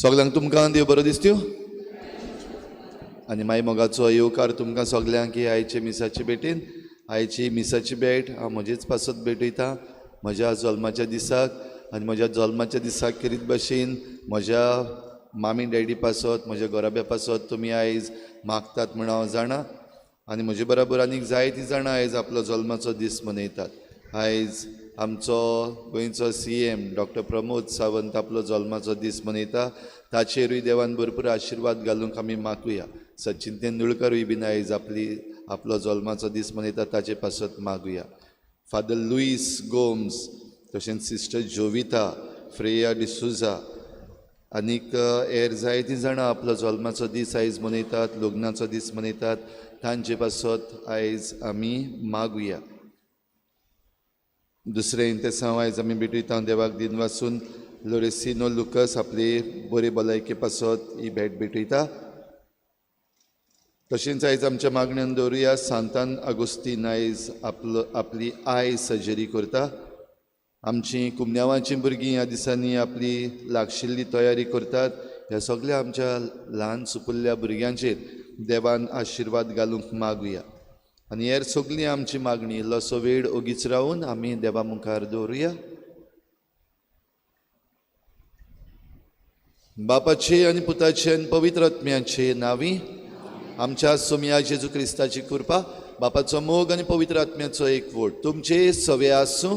सगल्यांक तुमकां देव बरो दिसत्यो आनी मागीर मोगाचो येवकार तुमकां सगल्यांक ही आयचे मिसाचे भेटेन. आयची मिसाची भेट हांव म्हजेच पासत भेटयता, म्हज्या जल्माच्या दिसाक आनी म्हज्या जल्माच्या दिसाक खेरीत भशेन म्हज्या मामी डॅडी पासत, म्हज्या घराब्या पासत तुमी आयज मागतात म्हूण हांव जाणा. आनी म्हजे बराबर आनीक जायतीं जाणां आयज आपलो जल्माचो दीस मनयतात. आयज आमचो गोंयचो CM doctor Pramod Sawant आपलो जल्माचो दीस मनयता, ताचेरूय देवान भरपूर आशिर्वाद घालूंक आमी मागुया. सचिन तेंडुलकरूय बीन आयज आपलो जल्माचो दीस मनयता, ताचे पासत मागुया. फादर लुईस गोम्स, तशेंच सिस्टर जोविता फ्रेया डिसुजा आनीक हेर जायतीं जाणां आपलो जल्माचो दीस आयज मनयतात, लग्नाचो दीस मनयतात, तांचे पासत आयज आमी मागुया. दुसरें इंतेसांव आयज आमी भेटयता देवाक दिन वासून लोरेसिनो लुकस आपली बरी भलायके पासत ही भेट भेटयता. तशेंच आयज आमच्या मागण्यान दवरुया सांतान आगोस्तीन आयज आपली I surgery करता. आमची कुमन्यावांची भुरगीं ह्या दिसांनी आपली लागशिल्ली तयारी करतात. ह्या सगल्या आमच्या ल्हान सुपुल्ल्या भुरग्यांचेर देवान आशिर्वाद घालूंक मागुया. आनी हेर सगळीं आमची मागणी इल्लोसो वेळ ओगीच रावून आमी देवा मुखार दवरुया. बापाचे आनी पुताचे आनी पवित्र आत्म्याचे नांवी आमच्या सोमया जेजू क्रिस्ताची कृपा, बापाचो मोग आनी पवित्र आत्म्याचो एकवट तुमचे सवे आसूं.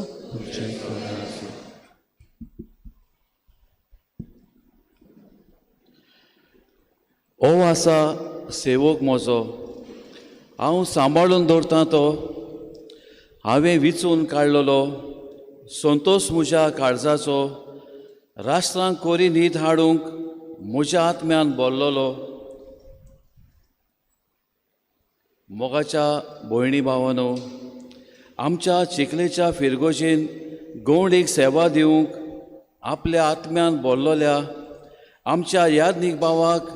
ओ आसा सेवक म्हजो, हांव सांबाळून दवरतां तो, हांवें विचून काडलेलो संतोश म्हज्या काळजाचो, राष्ट्रांक कोरी न्हीद हाडूंक म्हज्या आत्म्यान बोल्लोलो. मोगाच्या भयणी भावानो, आमच्या चिखलेच्या फिरगोजेन गवंडीक सेवा दिवंक आपल्या आत्म्यान बोल्लोल्या आमच्या यादनीक भावाक,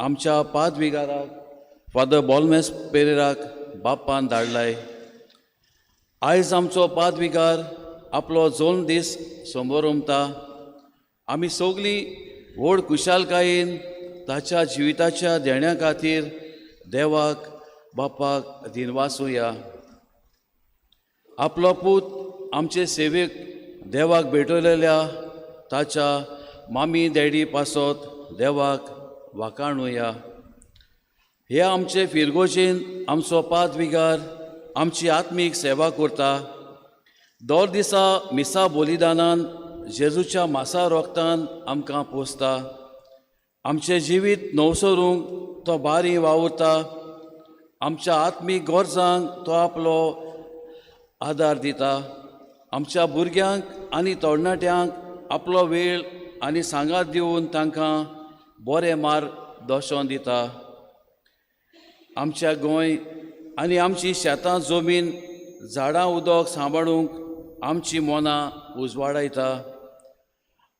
आमच्या पादविगाराक फादर बॉलमेस पेरेराक बाप्पान धाडलाय. आयज आमचो पादविगार आपलो जल्म दीस समोरमता. आमी सगळीं व्हड खुशालकायेन ताच्या जिविताच्या देण्या खातीर देवाक बाप्पाक दिनवासुया. आपलो पूत आमचे सेवेक देवाक भेटयलेल्या ताच्या मामी डॅडी पासत देवाक वाखाणुया. हे आमचे फिरगोजेन आमचो पादविगार आमची आत्मीक सेवा करता. दर दिसा मिसा बलिदानान जेजूच्या मासा रोगतान आमकां पोसता. आमचें जिवीत नवसरूंक तो बारी वावुरता. आमच्या आत्मीक गरजांक तो आपलो आदार दिता. आमच्या भुरग्यांक आनी तरणाट्यांक आपलो वेळ आनी सांगात दिवन तांकां बरें मार्ग दर्शन दिता. आमच्या गोंय आनी आमची शेतां जमीन झाडां उदक सांबाळूंक आमची मनां उजवाडायता.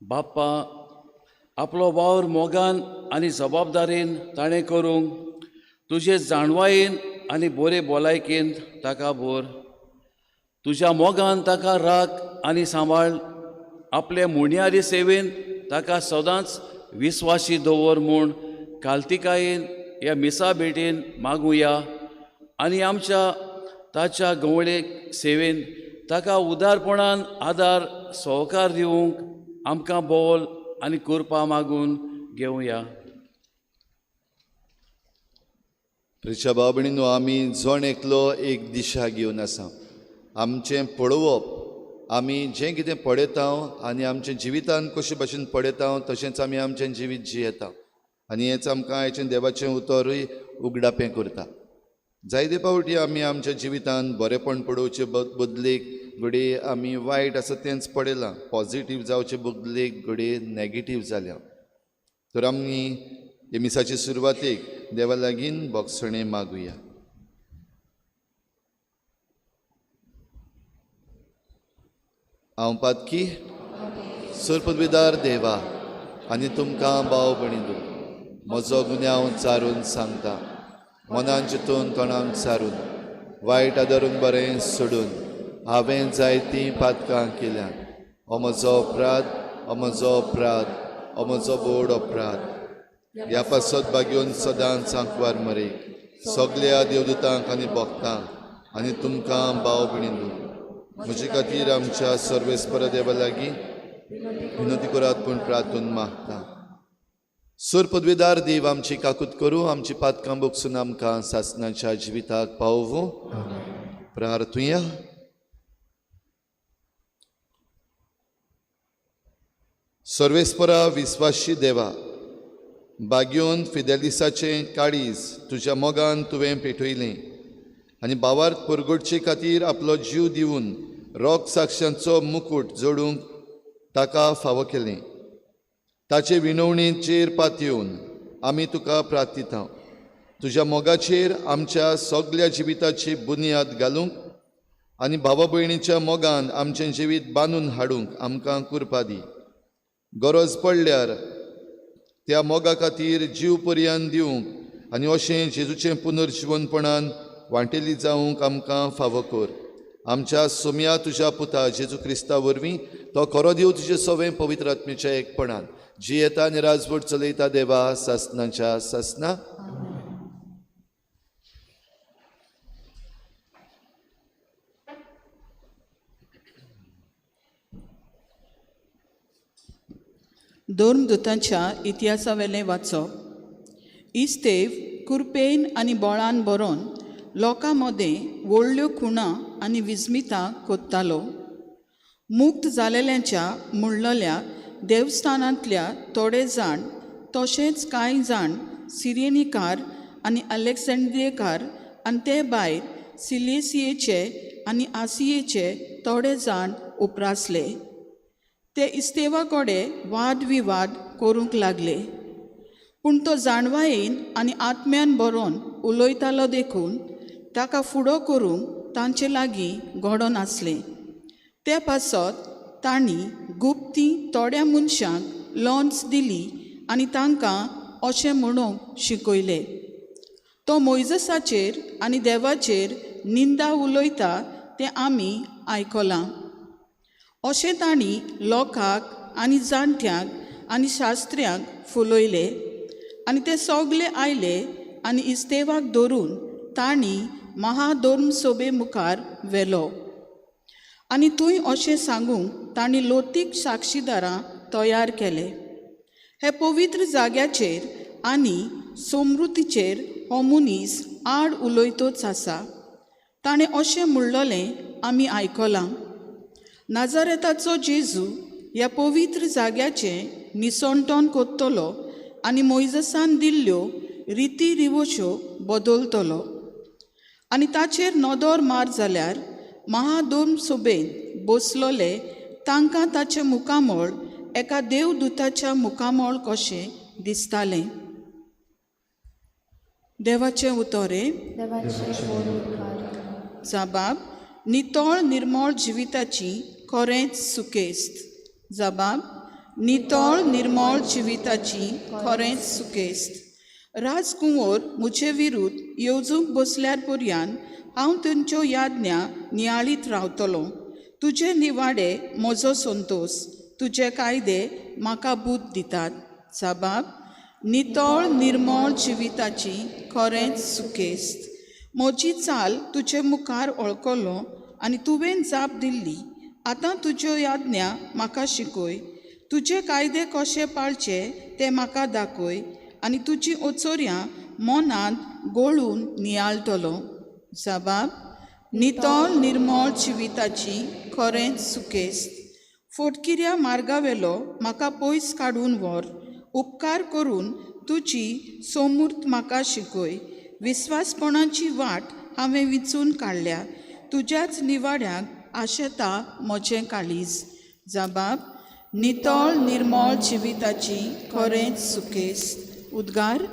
बाप्पा आपलो वावर मोगान आनी जबाबदारीन ताणें करूंक तुजे जाणवायेन आनी बरे भलायकेन ताका भर. तुज्या मोगान ताका राख आनी सांबाळ. आपले मुणयारी सेवेन ताका सदांच विस्वाशी दवर म्हूण कालतिकायेन ह्या मिसा भेटेन मागुया. आनी आमच्या ताच्या गवळेक सेवेन ताका उदारपणान आदार सहकार दिवंक आमकां बोल आनी कृपा मागून घेवया. प्रिच्या भाव भयणीनो, आमी जण एकलो एक दिशा घेवन आसा. आमचें पळोवप, आमी जें कितें पळयता आनी आमच्या जिवितान कशे भशेन पळयता तशेंच आमी आमचें जिवीत जियेता. आनी हेंच आमकां आयचें देवाचें उतरूय उगडापें करता. जायते फावटी आमी आमच्या जिवितान बरेंपण पळोवचे बदलेक घडये आमी वायट आसा तेंच पळयलां, पॉजिटीव जावचे बदलेक घडये नॅगेटीव जाल्या. तर आमी हे मिसाचे सुरवातेक देवा लागीं भोगसणें मागुया. हांव पातकी सरपदवीदार देवा आनी तुमकां भाव भयणींनो म्हजो गुन्यांव चारून सांगता. मनान चिंतून तोंडान सारून वायट आदरून बरें सोडून हांवें जायतीं पातकां केल्यात. हो म्हजो अपराध, हो म्हजो अपराध, हो म्हजो व्हड अपराध. ह्या पासत बागेवन सदांच सांकवार मरे सगल्या देवदूतांक आनी भक्तांक आनी तुमकां भाव भयणींनो म्हजे खातीर आमच्या सर्वेस्पर देवा लागीं विनंती करात पूण प्रार्थून मागता. सुर पदवेदार देव आमची काकूत करूं, आमची पातकां बोगसून आमकां सासनाच्या जिविताक पावोवं. प्रार्थुया. सर्वेस्परा विस्वाशी देवा, बागयोन फिदेलिसाचें काळीज तुज्या मोगान तुवें पेटयलें आनी भावार्थ परगटचे खातीर आपलो जीव दिवन रोग साक्षांचो मुकूट जोडूंक ताका फावो केलें. ताचे विनवणेचेर पातयेवन आमी तुका प्रार्थिता, तुज्या मोगाचेर आमच्या सगल्या जिविताची बुन्याद घालूंक आनी भावा भयणीच्या मोगान आमचें जिवीत बांदून हाडूंक आमकां कृपा दी. गरज पडल्यार त्या मोगा खातीर जीव पर्यान दिवंक आनी अशें जेजूचें पुनर्जिवनपणान वांटेली जावंक आमकां फावो कर. आमच्या सोम्या तुज्या पुता जेजू क्रिस्ता वरवीं तो खरो देव तुजे सवें पवित्र आत्मेच्या एकपणान जियेता आनी राजवट चलयता देवा सासनाच्या सासना. धर्मदूतांच्या इतिहासावेलें वाचप. इस्तेव कुरपेन आनी बोळान बरोवन लोकां मदें व्हडल्यो खुणां आनी विस्मितां कोत्तालो. मुक्त जालेल्यांच्या म्हणलेल्या देवस्थानांतल्या थोडे जाण तशेंच कांय जाण सिरियनीकार आनी अलेक्झांड्रियेकार आनी ते भायर सिलेसियेचे आनी आसियेचे थोडे जाण उपरासले. ते इस्तेवा कडेन वाद विवाद करूंक लागले, पूण तो जाणवायेन आनी आत्म्यान बरोवन उलयतालो देखून ताका फुडो करूंक तांचे लागीं घडोन आसलें. ते पासत तांणी गुप्ती थोड्या मनशांक लॉन्स दिली आनी तांकां अशें म्हणूंक शिकयलें, तो मोयजसाचेर आनी देवाचेर निंदा उलयता तें आमी आयकलां. अशें तांणी लोकांक आनी जाणट्यांक आनी शास्त्र्यांक फुलयले आनी ते सगले आयले आनी इस्तेवाक धरून तांणी महाधर्म सभे मुखार व्हेलो. आनी थंय अशें सांगूंक तांणी लोतीक साक्षीदारां तयार केले. हे पवित्र जाग्याचेर आनी समृद्धीचेर हो मनीस आड उलयतोच आसा. ताणें अशें म्हणलेलें आमी आयकलां, नाजारेताचो जेजू ह्या पवित्र जाग्याचें निसणटण कोत्तलो आनी मोयजसान दिल्ल्यो रिती रिवश्यो बदलतलो. आनी ताचेर नदर मार जाल्यार महादोम सभेन बसलोले तांकां ताचें मुखामळ एका देवदूताच्या मुखामळ कशें दिसतालें. देवाचें उतोरें. जबाब नितळ निर्मळ जिविताची खरेंच सुकेस्त. जबाब नितळ निर्मळ जिविताची खरेंच सुकेस्त. राजकुंवर म्हजे विरुद्ध येवजूंक बसल्यार पर्यान हांव तांच्यो याज्ञा नियाळीत रावतलो. तुजे निवाडे म्हजो संतोश, तुजे कायदे म्हाका बूद दितात. जबाब नितळ निर्मळ जिविताची खरेंच सुकेस्त. म्हजी चाल तुजे मुखार वळखलो आनी तुवें जाप दिल्ली. आतां तुज्यो याज्ञा म्हाका शिकय. तुजे कायदे कशे पाळचे ते म्हाका दाखय आनी तुजी ओचोर्यां मनांत गोळून नियाळटलो. जबाब नितळ निर्मळ जिविताची खरेंच सुकेस्त. फोटकिऱ्या मार्गावेलो म्हाका पयस काडून व्हर. उपकार करून तुजी सोमूर्त म्हाका शिकय. विस्वासपणाची वाट हांवें विंचून काडल्या. तुज्याच निवाड्याक आशेता म्हजें काळीज. जबाब नितळ निर्मळ जिविताची खरेंच सुकेस्त. उद्गार.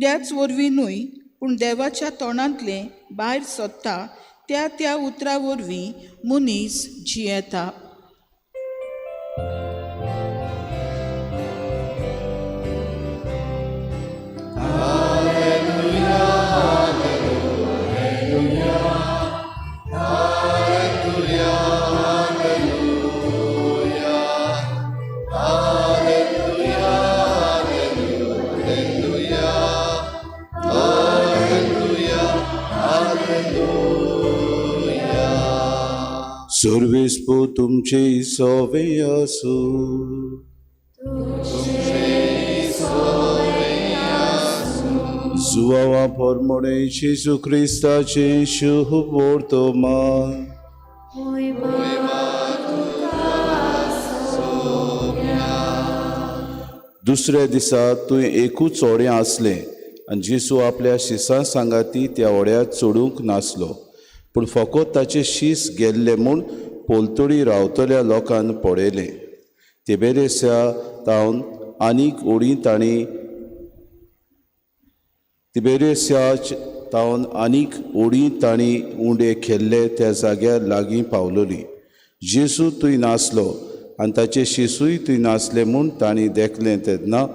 उंड्याच वरवीं न्हय, पूण देवाच्या तोंडांतलें भायर सोदता त्या त्या उतरा वरवीं मनीस जियेता. सर्वेस पो तुमचे सोवे आसू. जुवावा परमणे जेजू क्रिस्ताचे शुभ वर्तमान. दुसऱ्या दिसा तुवें एकूच होडें आसलें आनी जेजू आपल्या शिसां सांगाती त्या होड्याक चडूंक नासलो, पूण फकत ताचे शीस गेल्ले म्हूण पोलतडी रावतल्या लोकान पळयलें. तिबेरेसा तावन आनीक ओडी तांणी तिबेरेसा तावन आनीक ओडी तांणी उंडे खेल्ले त्या जाग्यार लागीं पावलोली. जेजू थंय नासलो आनी ताचे शिसूय थंय नासले म्हूण तांणी देखलें. तेन्ना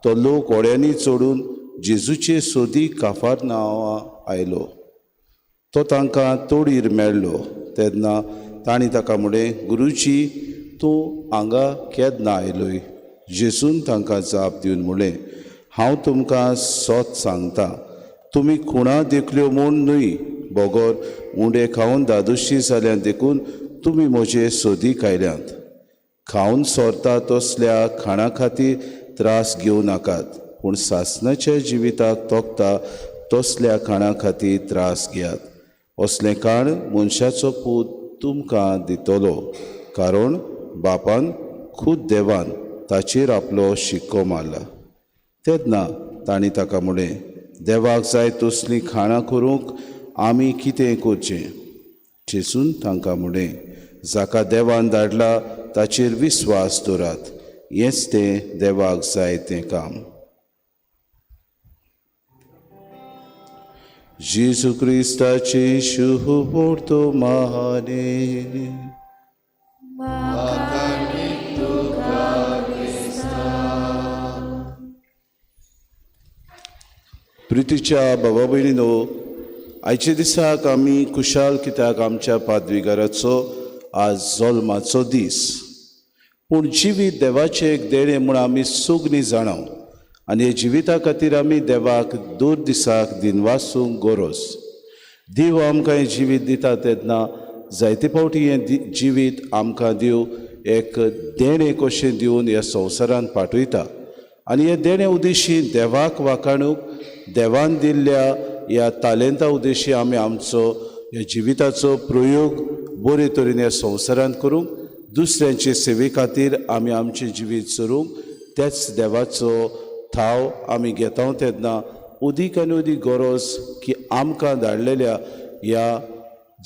तो लोक होड्यांनी चडून जेजूचे सोदी काफारनांवा आयलो. तो तांकां तोडीर मेळ्ळो. तेन्ना तांणी ताका म्हणलें, गुरुजी, तूं हांगा केन्ना आयलोय? जेजून तांकां जाप दिवन म्हणलें, हांव तुमकां सत सांगता, तुमी खुणां देखल्यो म्हूण न्हय, बगर उंडे खावन दादोशी जाल्यात देखून तुमी म्हजे सोदीक आयल्यात. खावन सोरता तसल्या खाणा खातीर त्रास घेवं नाकात, पूण सासणाच्या जिविताक तोखता तसल्या खाणा खातीर त्रास घेयात. असलें खाण मनशाचो पूत तुमकां दितलो, कारण बापान खूद देवान ताचेर आपलो शिक्को मारला. तेन्ना तांणी ताका म्हणलें, देवाक जाय तसलीं खाणां करूंक आमी कितें करचें? जेजून तांकां म्हणलें, जाका देवान धाडला ताचेर विस्वास दवरात, हेंच तें देवाक जाय तें काम. जेजू क्रिस्ताचे शुभ वर्तमाने. प्रितीच्या बाबा भयणीनो, आयच्या दिसाक आमी खुशाल कित्याक आमच्या पादविगाराचो आज जल्माचो दीस. पूण जिवीत देवाचें एक देणें म्हूण आमी सगळीं जाणाव आनी हे जिविता खातीर आमी देवाक दर दिसाक दिनवासूंक गरज. देव आमकां हें जिवीत दिता तेन्ना जायते फावटी हें जिवीत आमकां देव एक देणें कशें दिवन ह्या संवसारांत पाठयता आनी हे देणें उद्देशी देवाक वाखाणूक देवान दिल्ल्या ह्या तालेंता उद्देशी आमी आमचो ह्या जिविताचो प्रयोग बरे तरेन ह्या संवसारांत करूंक, दुसऱ्यांचे सेवे खातीर आमी आमचें जिवीत चरूंक त्याच देवाचो थाव आमी घेता तेन्ना अदीक आनी अदीक गरज की आमकां धाडलेल्या ह्या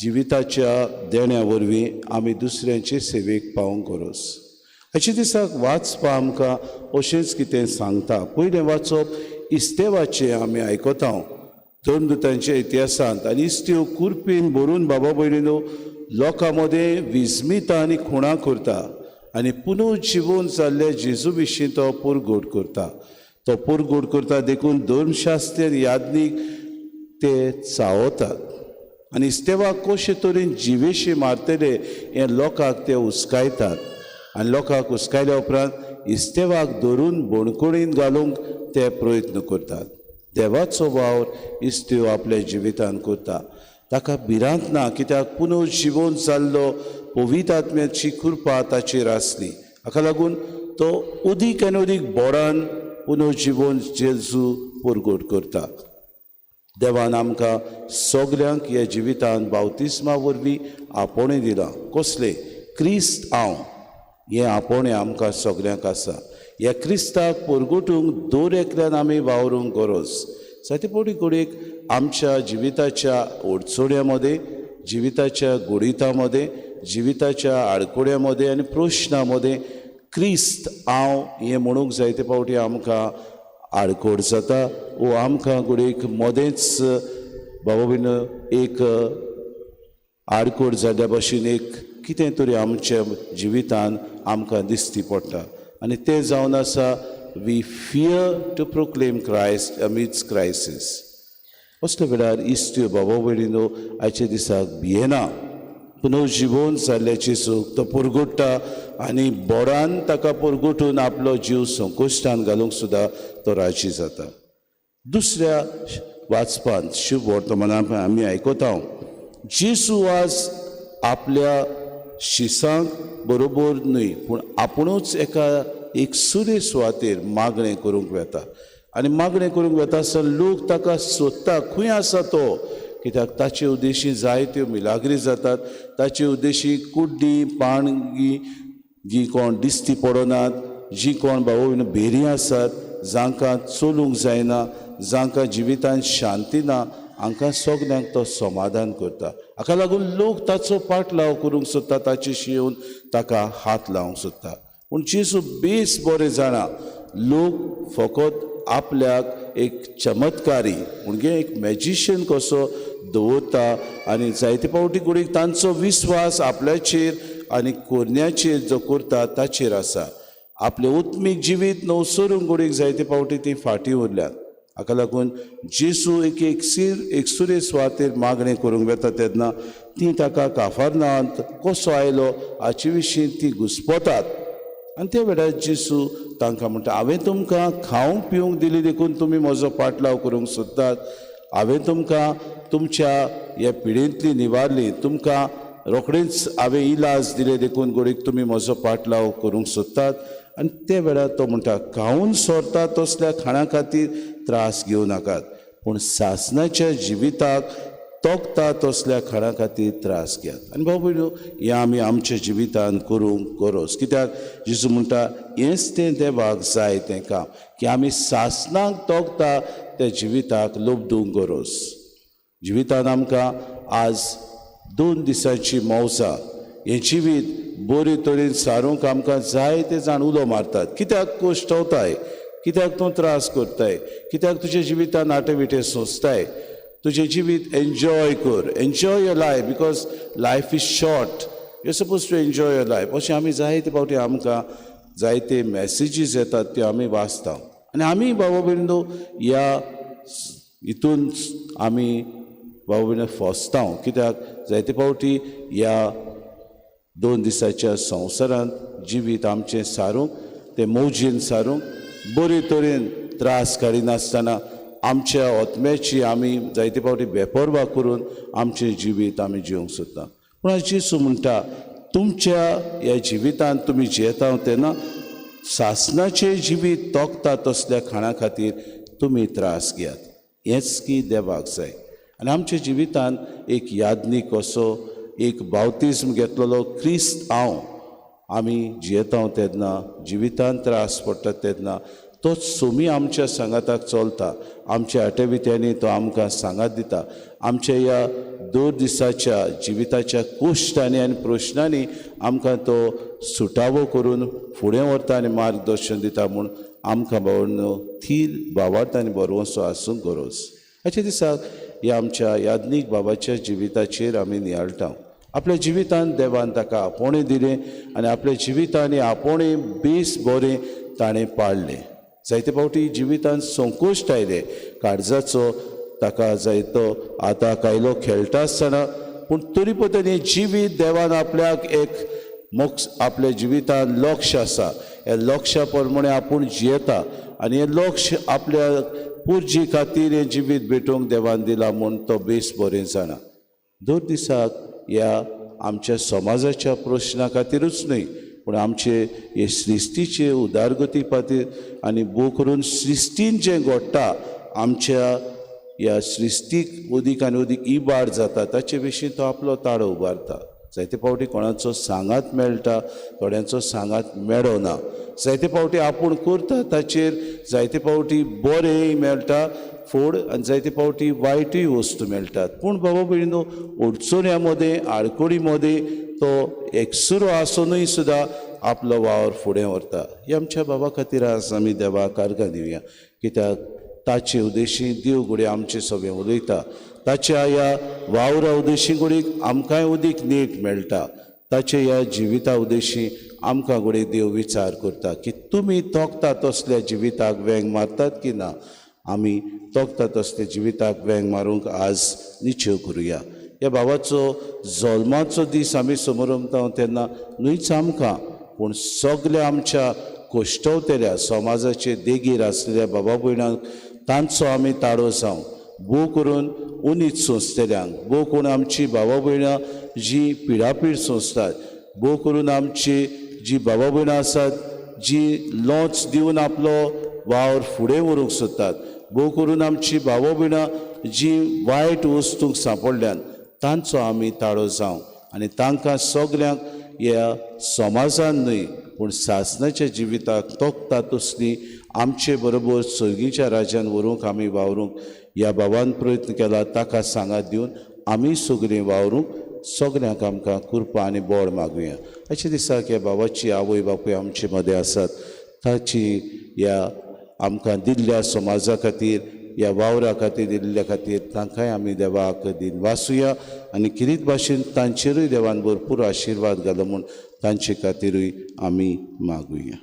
जिविताच्या देण्या वरवीं आमी दुसऱ्यांचे सेवेक पावोवंक गरज. हाचे दिसाक वाचपा आमकां अशेंच कितें सांगता. पयलें वाचप इस्तेवाचें आमी आयकता धर्मदूतांच्या इतिहासांत आनी इस्तेव कुरपीन भरून बाबा भयणीनो लोकां मदें विस्मिता आनी खुणां करता आनी पुनर्जिवन जाल्ले जेजू विशीं तो पुरगोट करता. तो पुरगोट करता देखून धर्मशास्त्र याज्ञीक ते चावतात आनी इस्तेवाक कशे तरेन जिवेशी मारतले हें लोकांक ते हुस्कायतात आनी लोकांक हुस्कायल्या उपरांत इस्तेवाक धरून बोणकोणीन घालूंक ते प्रयत्न करतात. देवाचो वावर इस्तेव आपल्या जिवितान करता. ताका भिरांत ना कित्याक पुनर्जिवन जाल्लो पवित्र आत्म्याची कृपा ताचेर आसली. हाका लागून तो अदीक आनी अदीक बोडान पुनर्जिवन जेजू परगट करता. देवान आमकां सगल्यांक ह्या जिवितान बावतिस्मा वरवीं आपोवणें दिलां. कसलें? क्रिस्त हांव हें आपोवणें आमकां सगल्यांक आसा. ह्या क्रिस्ताक परगटूंक दर एकल्यान आमी वावरूंक गरज. जायते फावटी घडयेक आमच्या जिविताच्या अडचण्या मदें, जिविताच्या गुडिता मदें, जिविताच्या आडकुड्या मदें आनी प्रश्ना मदें क्रिस्त हांव हें म्हणूंक जायते फावटी आमकां आडकोड जाता वो आमकां घडयेक मदेंच बाबा बीन एक आडकोड जाल्ल्या भशेन एक कितें तरी आमच्या जिवितान आमकां दिसती पडटा आनी तें जावन आसा we fear to proclaim Christ amidst crisis. असल्या वेळार इश्ट बाबा भयणीनो आयच्या दिसाक भियेना, पुनर्जिवोन जाल्ल्याची सूख तो पुरगुट्टा आनी बोडान ताका पुरगुटून आपलो जीव संकोश्टान घालूंक सुद्दां तो राजी जाता. दुसऱ्या वाचपांत शुभ वर्तमानांत आमी आयकता जेजू आज आपल्या शिसांक बरोबर न्हय पूण आपुणूच एका एक सुरे सुवातेर मागणें करूंक वेता आनी मागणें करूंक वेता आसतना लोक ताका सोदता खंय आसा तो, कित्याक ताचे उद्देशी जायत्यो मिलाग्री जातात, ताचे उद्देशी कुड्डी पाणगी जी कोण दिसती पडनात, जी कोण बाबा भेरी आसात, जांकां चलूंक जायना, जांकां जिवितांत शांती ना, हांकां सगल्यांक तो समाधान करता. हाका लागून लोक ताचो पाटलाव करूंक सोदता, ताचेशी येवन ताका हात लावंक सोदता. पूण जेजू बेस बरें जाणा लोक फकत आपल्याक एक चमत्कारी म्हणजे एक मॅजिशियन कसो दवरता आनी जायते फावटी घडयेक तांचो विस्वास आपल्याचेर आनी कोरण्याचेर जो करता ताचेर आसा. आपलें उत्मीक जिवीत नवसरूंक घडयेक जायते फावटी ती फाटीं उरल्यात. हाका लागून जेजू एक एकसुरे सुवातेर मागणें करूंक वेता तेन्ना ती ताका काफारनांत कसो आयलो हाचे विशीं ती घुस्पतात आनी त्या वेळार जेजू तांकां म्हणटा हांवें तुमकां खावंक पिवंक दिली देखून तुमी म्हजो पाटलाव करूंक सोदतात, हांवें तुमकां तुमच्या ह्या पिडेंतली निवारली, तुमकां रोखडेंच हांवें इलाज दिले देखून घडयेक तुमी म्हजो पाटलाव करूंक सोदतात. आनी त्या वेळार तो म्हणटा खावन सोरता तसल्या खाणा खातीर त्रास घेवं नाकात, पूण सासणाच्या जिविताक तोखता तसल्या खाणा खातीर त्रास घेयात. आनी भाव भयणो हें आमी आमच्या जिवितान करूंक गरज, कित्याक जेजू म्हणटा हेंच तें देवाक जाय तें काम की आमी सासणाक तोखता त्या जिविताक लोबदूंक गरज. जिवितान आमकां आज 2 दिसांची मौजा हें जिवीत बरे तरेन सारूंक आमकां जायते जाण उलो मारतात, कित्याक कश्टवताय, कित्याक तूं त्रास करताय, कित्याक तुज्या जिवितान आटे विटे सोंसताय, तुजें जिवीत एन्जॉय कर, enjoy your life because life is short, you suppose to enjoy your life. अशें आमी जायते फावटी आमकां जायते मॅसेजीस येतात त्यो आमी वाचता आनी आमी बाबा भयणीनो ह्या हितून आमी बाबा भयणीनो फसता, कित्याक जायते फावटी ह्या 2 दिसाच्या संवसारांत जिवीत आमचें सारूंक तें मौजेन सारूंक बरे तरेन त्रास काडिनासतना आमच्या आत्म्याची आमी जायते फावटी बेपर्वा करून आमचें जिवीत आमी जिवंक सोदता. पूण आज जेजू म्हणटा तुमच्या ह्या जिवितांत तुमी जियेता तेन्ना सासणाचें जिवीत तोखता तसल्या खाणा खातीर तुमी त्रास घेयात, हेंच की देवाक जाय. आनी आमच्या जिवितांत एक यादनीक असो एक बावतिज्म घेतलेलो क्रिस्त हांव आमी जियेता तेन्ना जिवितांत त्रास पडटा तेन्ना तो सोमी आमच्या सांगाताक चलता, आमच्या आटेवित्यांनी तो आमकां सांगात दिता. आमच्या ह्या 2 दिसाच्या जिविताच्या कोश्टांनी आनी प्रश्नांनी आमकां तो सुटावो करून फुडें व्हरता आनी मार्गदर्शन दिता म्हूण आमकां भावनो थीर भावार्थ आनी बरवंसो आसूंक गरज. हाच्या दिसाक ह्या आमच्या याज्ञीक बाबाच्या जिविताचेर आमी नियाळटा. आपल्या जिवितांत देवान ताका आपोवणें दिलें आनी आपल्या जिवितांनी आपोवणें बेस बरें ताणें पाळ्ळें. जायते फावटी जिवितांत संकोश्ट आयले, काळजाचो ताका जायतो आताक आयलो खेळटा आसतना, पूण तरी पसून हें जिवीत देवान आपल्याक एक मोक्ष आपल्या जिवितांत लक्ष आसा, ह्या लक्षा प्रमाणे आपूण जियेता आनी हें लक्ष आपल्या पुर्जी खातीर हें जिवीत भेटोवंक देवान दिलां म्हूण तो बेस बरें जाणा. दर दिसाक ह्या आमच्या समाजाच्या प्रश्ना खातीरूच न्हय पूण आमचे हे सृश्टीचे उदारगती खातीर आनी भोव करून सृश्टीन जें घडटा आमच्या ह्या सृश्टीक अदीक आनी अदीक इबाड जाता ताचे विशीं तो आपलो ताळो उबारता. जायते फावटी कोणाचो सांगात मेळटा, थोड्यांचो सांगात मेळना, जायते फावटी आपूण करता ताचेर जायते फावटी बरेंय मेळटा फोड आनी जायते फावटी वायटूय वस्तू मेळटात. पूण बाबा भयणीनो अडचण्या मदें आडखळी मदें तो एकसुरो आसुनूय सुद्दां आपलो वावर फुडें व्हरता. हे आमच्या बाबा खातीर आज आमी देवाक आर्गां दिवया, कित्याक ताचे उद्देशी देव घडये आमचे सगळें उलयता. ताच्या ह्या वावरा उद्देशी घडयेक आमकांय उदीक नेट मेळटा. ताचे ह्या जिविता उद्देशी आमकां घडये देव विचार करता की तुमी तोखता तसल्या जिविताक वेंग मारतात की ना. आमी तोखता तसल्या जिविताक वेंग मारूंक आज निश्चय करुया. ह्या बाबाचो जल्माचो दीस आमी समरमता तेन्ना न्हूच आमकां पूण सगल्या आमच्या कोश्टवतेल्या समाजाचे देगीर आसलेल्या बाबा भयणांक तांचो आमी ताळो जावं. भोव करून उनीत सोंसतल्यांक, भोव करून आमची बाबा भयणां जी पिडापीड सोंसतात, भोव करून आमची जी बाबा भयणां आसात जी लोंच दिवन आपलो वावर फुडें व्हरूंक सोदतात, भोव करून आमची बाबा भयणां जी वायट वस्तूंक सांपडल्यान तांचो आमी ताळो जावं आनी तांकां सगल्यांक ह्या समाजान न्हय पूण सासणाच्या जिविताक तोखता तसली आमचे बरोबर सर्गीच्या राज्यान व्हरूंक आमी वावरूंक ह्या बाबान प्रयत्न केला. ताका सांगात दिवन आमी सगळीं वावरूंक सगल्यांक आमकां कृपा आनी बळ मागुया. अशे दिसाक ह्या बाबाची आवय बापूय आमचे मदें आसात. ताची ह्या आमकां दिल्ल्या समाजा खातीर, ह्या वावरा खातीर दिल्ल्या खातीर तांकांय आमी देवाक दिन वासुया आनी किरीत भाशेन तांचेरूय देवान भरपूर आशिर्वाद घालो म्हूण तांचे खातीरूय आमी मागुया.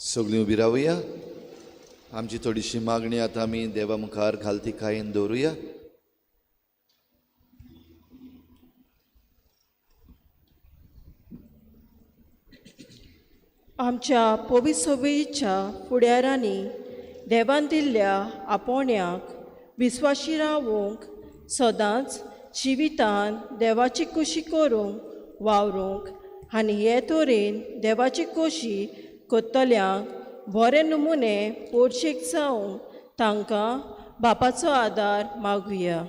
सगळीं उबी रावया. आमची थोडीशी मागणी आतां आमी देवा मुखार घालती कायेन दवरुया. आमच्या पविसोबीच्या फुडारांनी देवान दिल्ल्या आपोवण्याक विस्वाशी रावूंक सदांच जिवितान देवाची खोशी करूंक वावरूंक आनी हे तरेन देवाची खोशी करतल्यांक बरे नमुने पोरशेक जावंक तांकां बापाचो आदार मागुया.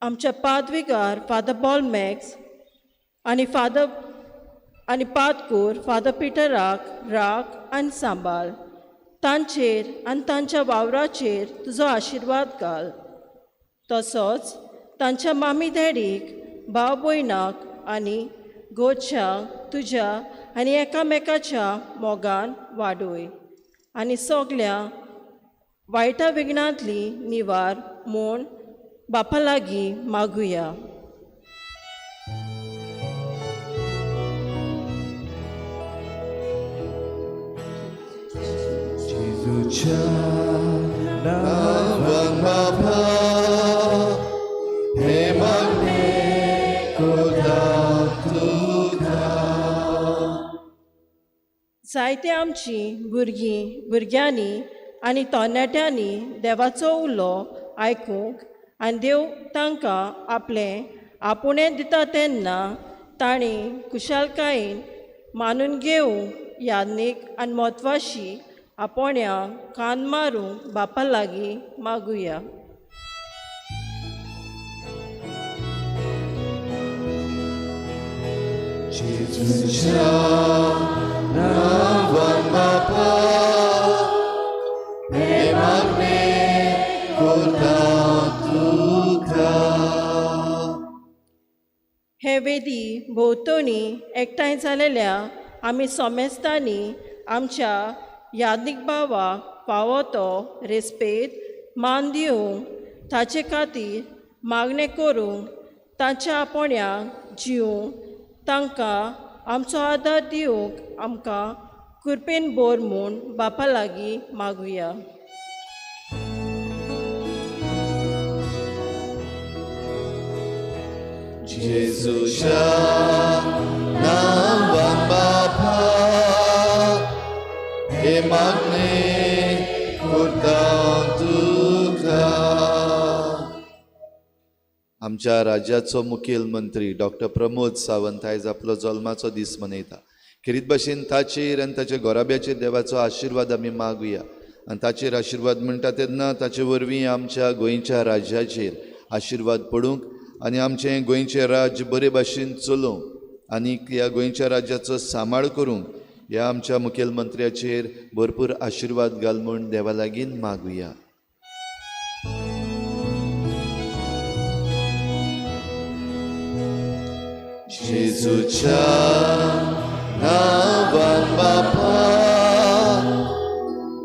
आमच्या पादविगार फादर बॉल मॅक्स आनी फादर आनी पादकूर फादर पिटराक राख आनी सांबाळ. तांचेर आनी तांच्या वावराचेर तुजो आशिर्वाद घाल. तसोच तांच्या मामी डॅडीक, भाव भयणाक आनी गोच्याक तुज्या आनी एकामेकाच्या मोगान वाडय आनी सगल्या वायटा विघ्नांतली निवार म्हूण बापा लागीं मागुया. नांवान बापा हे मागणें करता तुका. जायते आमची भुरगीं भुरग्यांनी आनी तरणाट्यांनी देवाचो उलो आयकूंक आनी देव तांकां आपलें आपुणें दिता तेन्ना तांणी खुशालकायेन मानून घेवंक यादनीक आनी म्हत्वाशी आपोवण्याक कान मारूंक बापा लागीं मागुया. जेजूच्या नांवान बापा हे मागणें करता तुका. हे वेदी भोंवतणी एकठांय जालेल्या आमी सोमेस्तांनी आमच्या यादनीक भावाक फावो तो रेस्पेद मान दिवंक ताचे खातीर मागणें करूंक ताच्या आपोवण्याक जिवूंक तांकां आमचो आदार दिवंक आमकां कृपेन बोर म्हूण बापा लागीं मागुया. जेजूच्या नांवान बापा हे मागणें करता तुका. आमच्या राज्याचो मुखेलमंत्री डॉक्टर प्रमोद सावंत आयज आपलो जल्माचो दीस मनयता. खेरीत भाशेन ताचेर आनी ताच्या घराब्याचेर देवाचो आशिर्वाद आमी मागुया आनी ताचेर आशिर्वाद म्हणटा तेन्ना ताचे वरवीं आमच्या गोंयच्या राज्याचेर आशिर्वाद पडूंक आनी आमचें गोंयचें राज्य बरे भाशेन चलोवंक आनी ह्या गोंयच्या राज्याचो सांबाळ करूंक ह्या आमच्या मुखेलमंत्र्याचेर भरपूर आशिर्वाद घाल म्हूण देवा लागीं मागुया. जेजूच्या नांवान बापा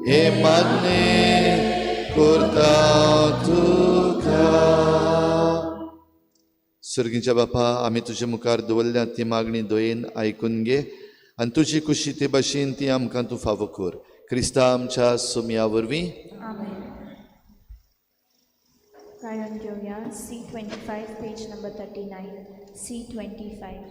हे मागणें करता तुका. सर्गीच्या बापा, आमी तुजे मुखार दवरल्या ती मागणी दयेन आयकून घे आनी तुजी कुशी ते भाशेन ती आमकां तूं फावो कर. क्रिस्ता आमच्या सोमया वरवीं. गायन घेवया C25 page number 39 C25.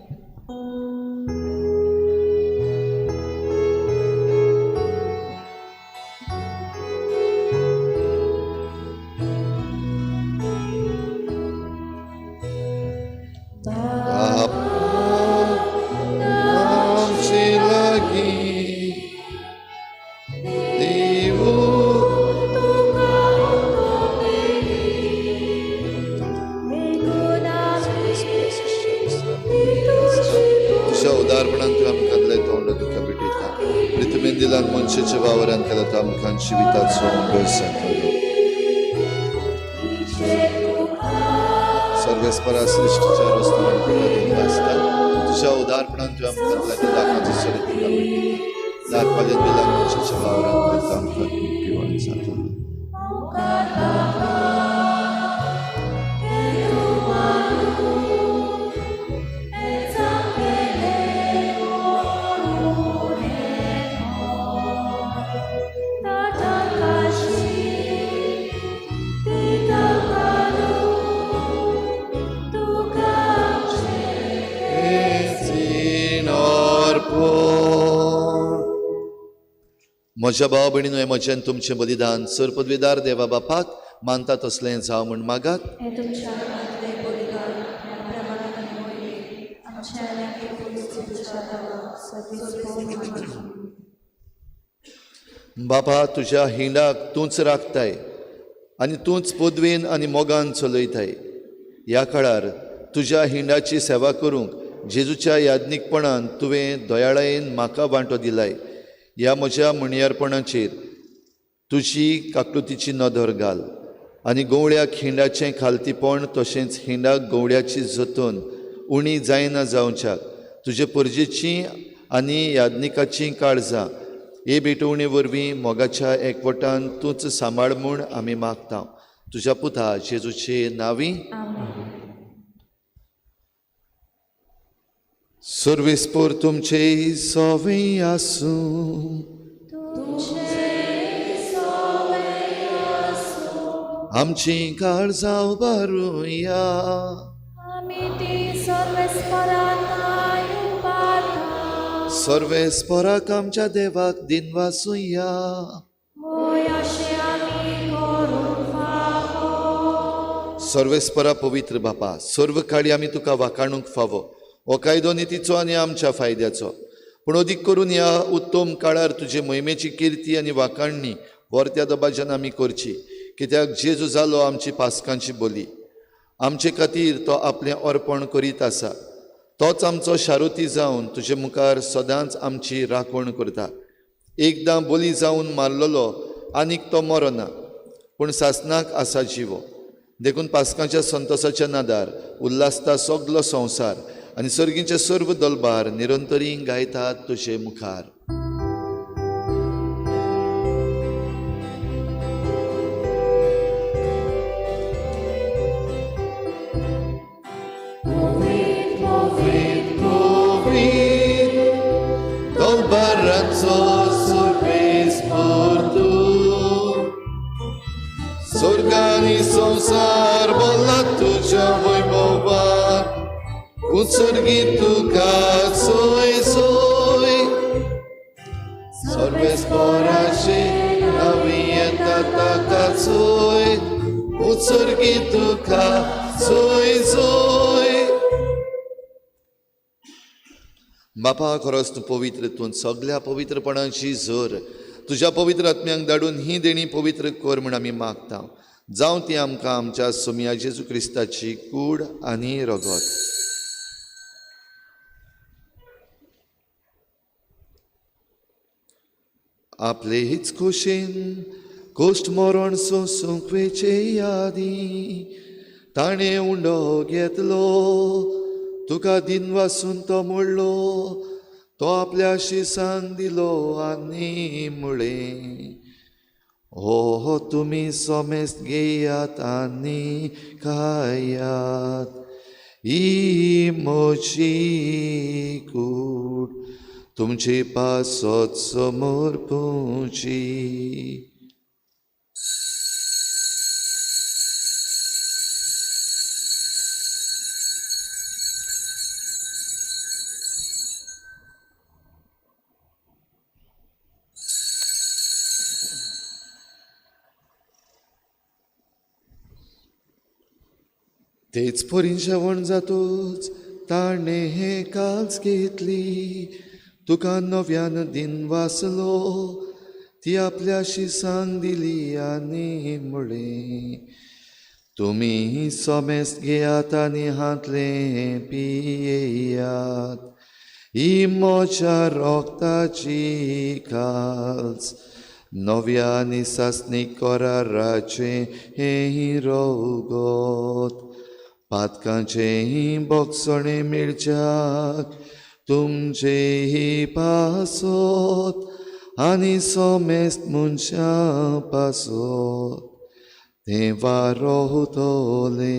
सर्वेस्परा सृश्टीच्या रस्त्यान तुका दिनवासता. तुज्या उदारपणान तुवें आमकां दिला त्या दाकाचो सरीत तुका भेटयता. दाखपालें दिला मनशाच्या वावरान करता आमकां पिवण जाता. म्हज्या भाव भयणीनो, हें म्हजें आनी तुमचें बलिदान सर पदवीदार देवा बापाक मानता तसलें जावं म्हूण मागात. बापा, तुज्या हिंडाक तूंच राखताय आनी तूंच पदवेन आनी मोगान चलयताय. ह्या काळार तुज्या हिंडाची सेवा करूंक जेजूच्या याज्ञीकपणान तुवें दयाळायेन म्हाका वांटो दिलाय. ह्या म्हज्या म्हणयारपणाचेर तुजी काकलुतीची नदर घाल आनी गवळ्याक हिंडाचें खालतीपण तशेंच हिंडाक गवळ्याची जतन उणी जायना जावच्याक तुजे परजेची आनी याज्ञिकाचीं काळजां हे भेटवणे वरवीं मोगाच्या एकवटान तूंच सांबाळ म्हूण आमी मागता. तुज्या पुता जेजूचे नांवी. सर्वेस्पोर तुमचे सवे आसूं. आमची काळजां उबारुया. सर्वेस्पोराक आमच्या देवाक दिनवासुया. सर्वेस्परा पवित्र बापा, सर्व काळी आमी तुका वाखाणूंक फावो. हो कायदो नितीचो आनी आमच्या फायद्याचो, पूण अदीक करून ह्या उत्तम काळार तुजे मोहिमेची किर्ती आनी वाखाणणी वर्त्या दबाज्यान आमी करची. कित्याक जेजू जालो आमची पास्कांची बोली, आमचे खातीर तो आपलें अर्पण करीत आसा. तोच आमचो शारुती जावन तुजे मुखार सदांच आमची राखण करता. एकदां बोली जावन मारलेलो आनीक तो मरना, पूण सासणाक आसा जिवो. देखून पास्कांच्या संतोसाच्या नादार उल्हासता सगलो संवसार आनी सर्गीचे सर्व दलबार निरंतरी गायतात तुजे मुखार. दलबाराचो सर्वेस्पोर तूं, स्वर्गानी संवसार बोला तुज्या वैभवान. उत्सर्गी तुका सोय सोय सर्वेस्पोराचे नवी येता ताका सोय. उत्सर्गी तुका सोय सोय. बापा खरोच तूं पवित्र, तूं सगल्या पवित्रपणाची जोर, तुज्या पवित्र आत्म्यांक धाडून ही देणी पवित्र कर म्हूण आमी मागता. जावं ती आमकां आमच्या सोमया जेजू क्रिस्ताची कूड आनी रगत. आपले हीच खोशेन कोश्ट मरण सोंसूंक वेचे यादी ताणें उंडो घेतलो, तुका दिनवासून तो म्हणलो, तो आपल्या शिसांक दिलो आनी म्हळें, हो तुमी सोमेस्त घेयात आनी खायात, ही म्हजी कूड तुमचे पासत समर्पुची. तेच परीन जेवण जातूच ताणें हे काल्स घेतली, तुका नव्यान दिन वाचलो, ती आपल्या शिसांक दिली आनी म्हळें, तुमी सोमेस्त घेयात आनी हांतलें पियेयात, ही म्हज्या रोगताची काल्स, नव्या आनी सासणीक कराराचें हें रोगत, पातकांचें बोगसणें मेळच्याक तुमचें पासत आनी सोमेस्त मनशां पासत तें वारोतलें,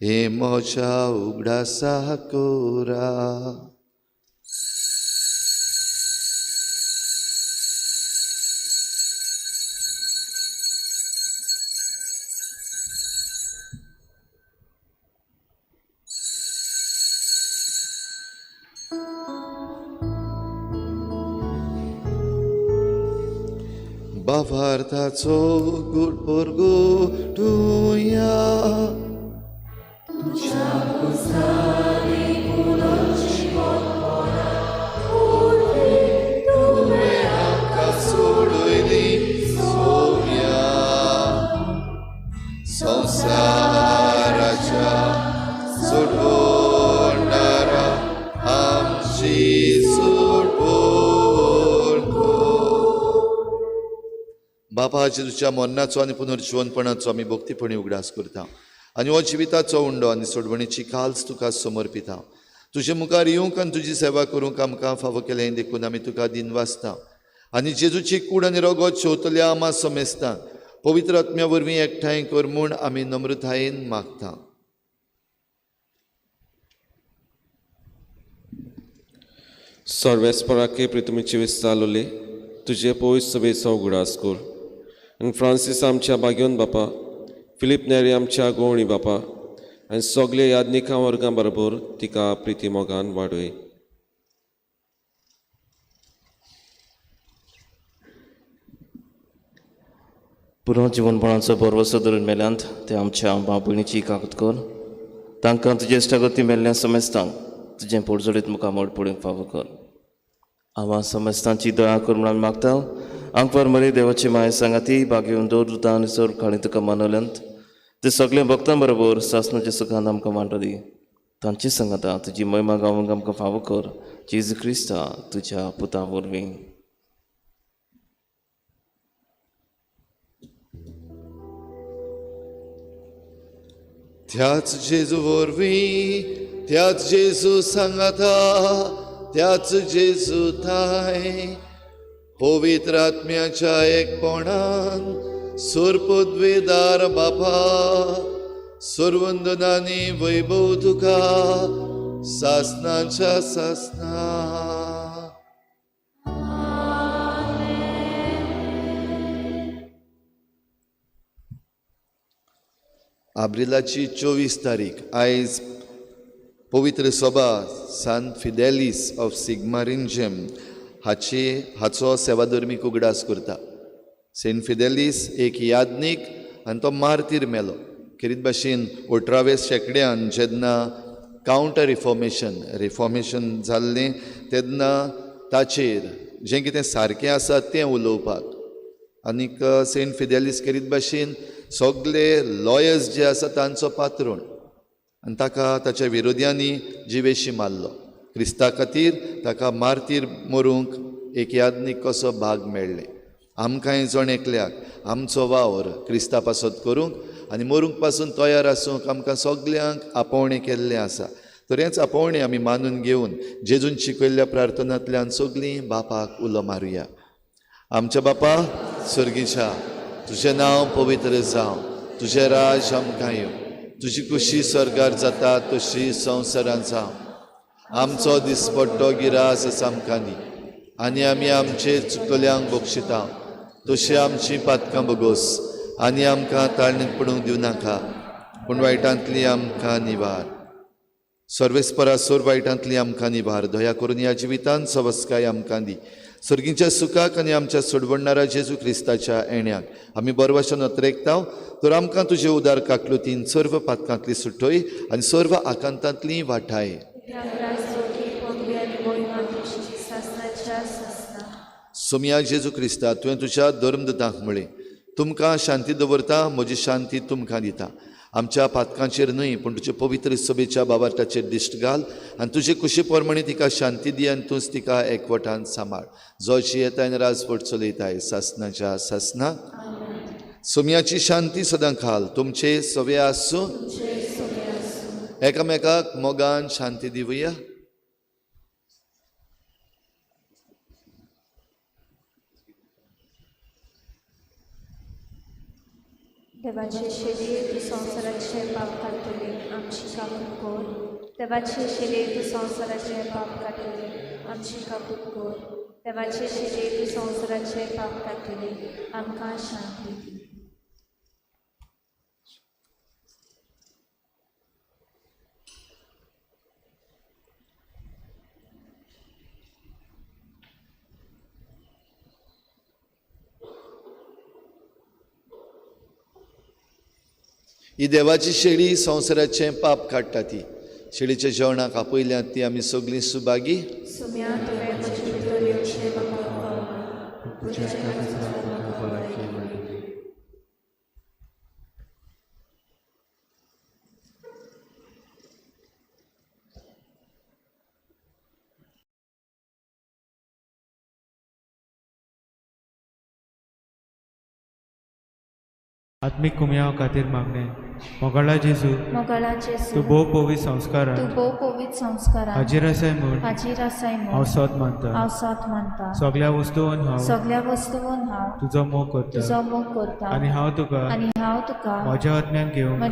हें म्हज्या उगडासा करा. बाबार्थाचो गुड परगटुया, तुवें आमकां सोडयली सोम्या, संवसाराच्या सोडवणारा आमची सोडवण कर. बापा, जेजूच्या मरणाचो आनी पुनर्जिवनपणाचो आमी भक्तीपणी उगडास करता आनी हो जिविताचो उंडो आनी सोडवणीची काल्स तुका समर्पिता. तुजे मुखार येवंक आनी तुजी सेवा करूंक आमकां फावो केलें देखून आमी तुका दिनवासता आनी जेजूची कूड आनी रगत शेवतल्या आमा समेस्तांक पवित्र आत्म्या वरवीं एकठांय कर म्हूण आमी नम्रतायेन मागता. सर्वेस्पराके प्रितमीची विस्तारले तुजे पवित्र सभेचो उगडास कर आनी फ्रांसीस आमच्या बागेवन बापा, फिलीप नेरी आमच्या गोवणी बापा आनी सगळे याज्ञिकां वर्गां बरोबर तिका प्रिती मोगान वाडय. पुरो जिवनपणाचो भरवसो धरून मेल्यांत ते आमच्या भाव भयणीची कागद कर, तांकां तुजे इश्टागती मेल्ल्या समेस्तांक तुजें पोटजोडीत मुखामळ पळोवंक फावो कर. आवा समेस्तांची दया कर म्हणून मागता. आंकवार मरे देवाची माय सांगाती बागेवन दवर आनी चड काळी तुका मानवल्यांत ते सगळे भक्तां बरोबर सासणाच्या सुखान आमकां वांटो दी. तांची सांगाता तुजी महिमा गावंक आमकां फावो कर, जेजू क्रिस्ता तुज्या पुता वरवीं. त्याच जेजू वरवीं, त्याच जेजू सांगाता, त्याच जेजू थाय पवित्र आत्म्याच्या एकपणान सुरपदवेदार बापा, सुरवंदनानी वैभव तुका सासनाच्या सासना. आब्रिलाची 24 तारीख आयज पवित्र सभा सांत फिदेलीस ऑफ सिग्मारिंजम हाचो सेवाधर्मीक उगडास करता. सेंट फिदेलीस एक याज्ञीक आनी तो मार्तीर मेलो. खेरीत भाशेन 18व्या शेंकड्यान जेन्ना कावंटर रिफॉर्मेशन रिफॉर्मेशन जाल्लें तेन्ना ताचेर जें कितें सारकें आसा तें उलोवपाक आनीक सेंट फिदेलीस केरीत भाशेन सगले लॉयर्स जे आसा तांचो पात्रोण आनी ताका ताच्या विरोध्यांनी जिवेशी मारलो. क्रिस्ता खातीर ताका मार्तीर मरूंक एक यादनीक कसो भाग मेळ्ळें. आमकांय जण एकल्याक आमचो वावर क्रिस्ता पासत करूंक आनी मरूंक पासून तयार आसूंक आमकां सगल्यांक आपोवणें केल्लें आसा. तर हेंच आपोवणें आमी मानून घेवन जेजून शिकयल्ल्या प्रार्थनांतल्यान सगलीं बापाक उलो मारुया. आमच्या बापा सर्गीच्या, तुजें नांव पवित्र जावं, तुजें राज आमकां येवं, तुजी खुशी स्वर्गार जाता तशी संवसारांत जावं. आमचो दिसपट्टो गिरास आमकां दी आनी आमी आमचे चुकल्यांक बक्षिता तशी आमची पातकां बगोस आनी आमकां ताळणींत पडूंक दिवं नाका, पूण वायटांतली आमकां निवार. सर्वेस्परा सोर वायटांतली आमकां निवार. दया करून ह्या जिवितांत सवस्काय आमकां दी. सर्गीच्या सुखाक आनी आमच्या सोडवणणारा जेजू क्रिस्ताच्या येण्याक आमी बरवाशन अत्रेकताव. तर आमकां तुजे उदार काकलुतीन सर्व पातकांतली सुटोय आनी सर्व आकांतांतली वाठाय. सोमया जेजू क्रिस्ता, तुवें तुज्या धर्मदूतांक म्हळें, तुमकां शांती दवरता, म्हजी शांती तुमकां दिता. आमच्या पातकांचेर न्हय पूण तुजे पवित्र सभेच्या बाबार्थाचेर दिश्ट घाल आनी तुजे कुशी प्रमाणे तिका शांती दी आनी तूंच तिका एकवटान सांबाळ. जो जियेताय आनी राजवट चलयताय सासनाच्या सासना. सोमयाची शांती सदां खाल तुमचे सवे आसूं. एकामेकाक मोगान शांती दिवया. देवाचे शेलये तूं संवसाराचे पाप काडटले आमची काकूट कर. देवाचे शेलये तूं संवसाराचे पाप काडटले आमची काकूट कर. देवाचे शेलये तूं संवसाराचे पाप काडटले आमकां शांती दी. ही देवाची शेळी संवसाराचें पाप काडटा. ती शेळीच्या जेवणाक आपयल्यात ती आमी सगळीं सुभागी. आत्मीक कुमयाव खातीर मागणें. मोगाळा जेजू, तूं भोव पवित्र संस्कारान हाजीर आसाय म्हूण हांव सत मानता. सगल्या वस्तून हांव तुजो मोग करता आनी हांव तुका म्हज्या आत्म्यान घेवंक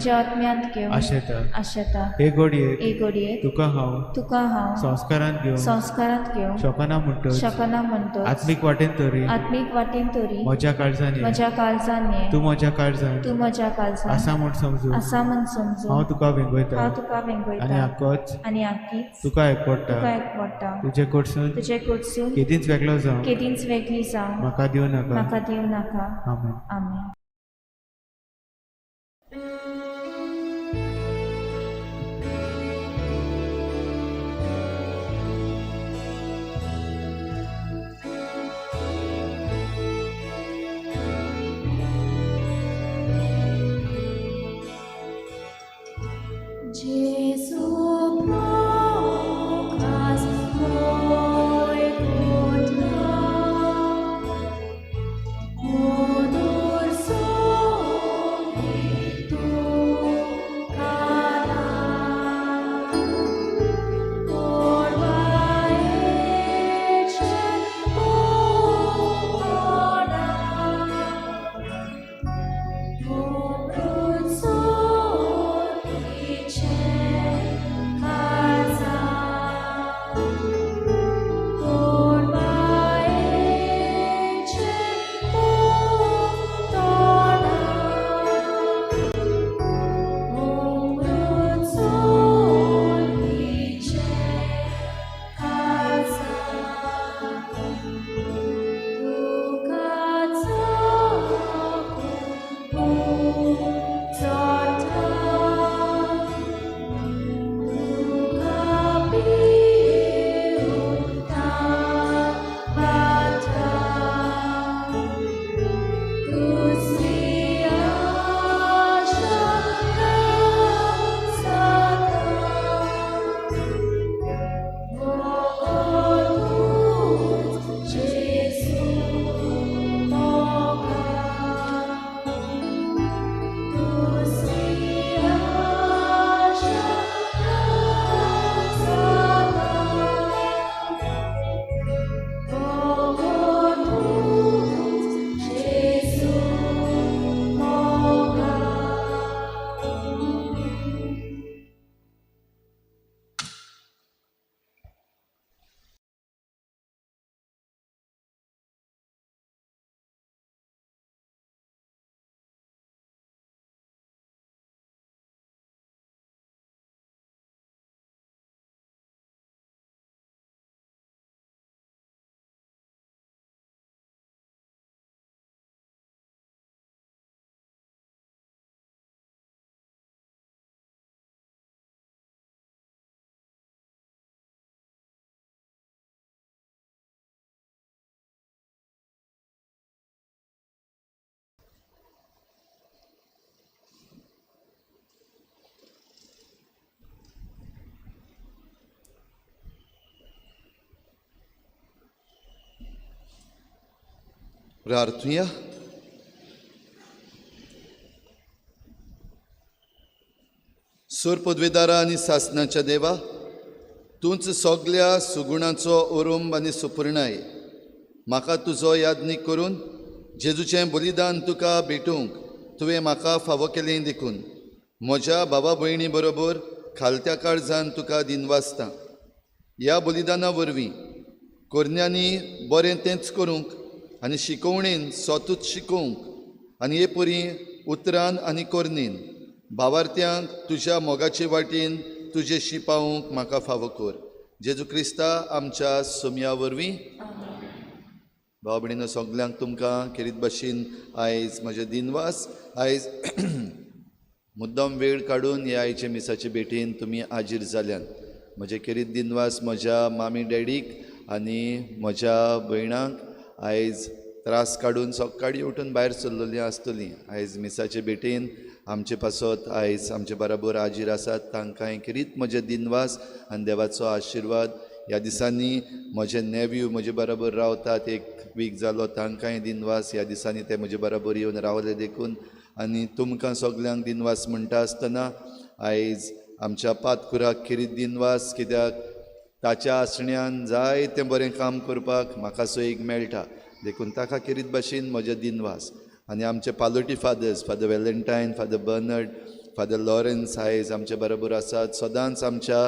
आशेता. हे घडयेक तुका हांव संस्कारांत घेवंक शकना म्हणटच आत्मीक वाटेन तरी म्हज्या काळजान ये, तूं म्हज्या काळजान आसा म्हूण समजू हांव तुका वेंगयता आनी आक्कीच तुका एकवटा. तुजे कडसून केदींच वेगळो जावं म्हाका दिवं नाका. आमेन. आमेन. Jesu प्रार्थुया. सूर पदवेदारा आनी सासनाच्या देवा, तूंच सगल्या सुगुणाचो ओरंब आनी सुपुर्णाय. म्हाका तुजो यादनीक करून जेजूचें बलिदान तुका भेटूंक तुवें म्हाका फावो केलें देखून म्हज्या भावा भयणी बरोबर खालत्या काळजान तुका दिनवासता. ह्या बलिदाना वरवीं कोरन्यांनी बरें तेंच करूंक आनी शिकोवणेन स्वतूच शिकोवंक आनी हे परी उतरान आनी कोरणेन भावार्थ्यांक तुज्या मोगाचे वाटेन तुजेशी पावूंक म्हाका फावो कर. जेजू क्रिस्ता आमच्या सोमया वरवीं. भाव भयणीनो, सगल्यांक तुमकां खेरीत भाशेन आयज म्हजें दिनवास. आयज मुद्दम वेळ काडून ह्या आयचे मिसाचे भेटीन तुमी हाजीर जाल्यात. म्हजें खेरीत दिनवास म्हज्या मामी डॅडीक आनी म्हज्या भयणांक. आयज त्रास काडून सकाळीं उठून भायर सरलेलीं आसतलीं. आयज मिसाचे भेटीन आमचे पासत आयज आमचे बराबर हाजीर आसात तांकां खेरीत म्हजें दिनवास आनी देवाचो आशिर्वाद. ह्या दिसांनी म्हजे नेव्यू म्हजे बराबर रावतात, एक वीक जालो, तांकांय दिनवास. ह्या दिसांनी ते म्हजे बराबर येवन रावले देखून. आनी तुमकां सगल्यांक दिनवास म्हणटा आसतना आयज आमच्या पातकुराक खेरीत दिनवास, कित्याक ताच्या आसण्यान जायतें बरें काम करपाक म्हाका सोयीक मेळटा देखून ताका खेरीत भाशेन म्हजें दिनवास. आनी आमचे पालोटी fathers, father Valentine, father Bernard, father Lawrence आयज आमचे बरोबर आसात. सदांच आमच्या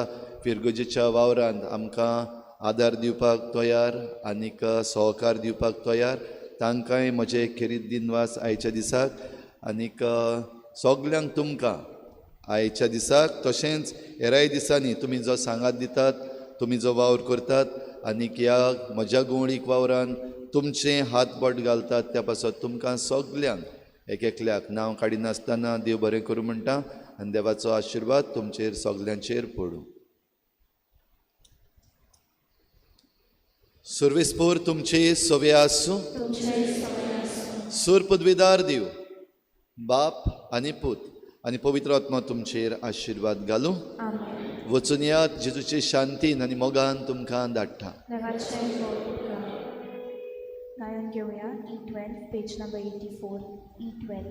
फिरगोजेच्या वावरांत आमकां आदार दिवपाक तयार आनीक सहकार दिवपाक तयार. तांकांय म्हजें खेरीत दिनवास आयच्या दिसाक. आनीक सगल्यांक तुमकां आयच्या दिसाक तशेंच हेराय दिसांनी तुमी जो सांगात दितात, तुमी जो वावर करतात आनीक ह्या म्हज्या गोवणीक वावरान तुमचें हात बोट घालतात त्या पासत तुमकां सगल्यांक एक एकल्याक नांव काडिनासतना देव बरें करूं म्हणटा आनी देवाचो आशिर्वाद तुमचेर सगल्यांचेर पडूं. सर्वेस्पोर तुमचे सवे आसूं. सूर पदवीदार देव बाप आनी पूत आनी पवित्र आत्मा तुमचेर आशिर्वाद घालूं. वचून यात जेजूचे शांतीन आनी मोगान तुमकां धाडटा. गायन घेवया E12 page number 84 E12.